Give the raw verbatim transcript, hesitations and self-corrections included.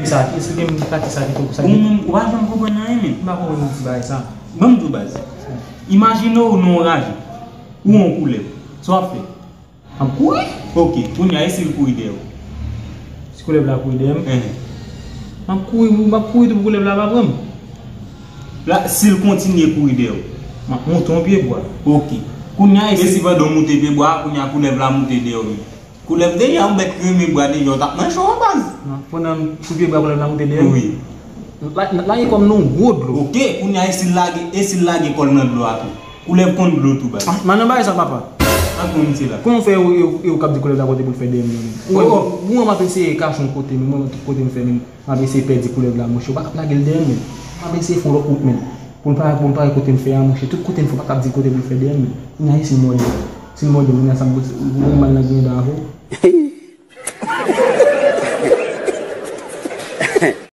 Sa, esplike m pati sa pito pou sa. Ou menm, ou pa janm konprann anyen menm. M pa konprann ti bagay sa. Ban m di w baz. Imajine w nan yon raje. Ou yon koulèv. Sa w ap fè? M ap kouri. Ok, kounye a, e si l kouri dèyè w? Si koulèv la kouri dèyè m, m ap kouri, m ap kouri tou pou koulèv la pa pran m. La, si l kontinye kouri dèyè w? M ap monte yon pye bwa. Ok. Kounye a, e si pandan w moute pye bwa a, kounye a koulèv la moute dèyè w menm? Koulèv deja yon bèt ki renmen bwa deja, w t ap nan cho an baz. Non, pandan m sou pye bwa koulèv la moute dèyè m. Wi. L ap lage kò m nan yon gwo dlo. Ok, kounye a, e si l lage, e si l lage kò l nan dlo a tou? Koulèv konn dlo tou baz. Ah, m nan bagay sa papa. Ak bon misye la. Kòman w fè e ou k ap di koulèv la kote pou l fè dèyè m nan menm? Ou wè, mwen m ap eseye kache yon kote menm, mwen tout kote m fè menm. M ap eseye pèdi koulèv la monchè, ou pa k ap lage l dèyè m menm. M ap eseye fè yon lòt wout menm. Pou l pa, pou l pa wè kote m fè a monchè, tout kote m fè ou pa k ap di kote pou l fè dèyè m menm. Kounye a e si l mòde m? Si l mòde m, kounye a sa m poze, ou wè m al nan griyen dan avè w?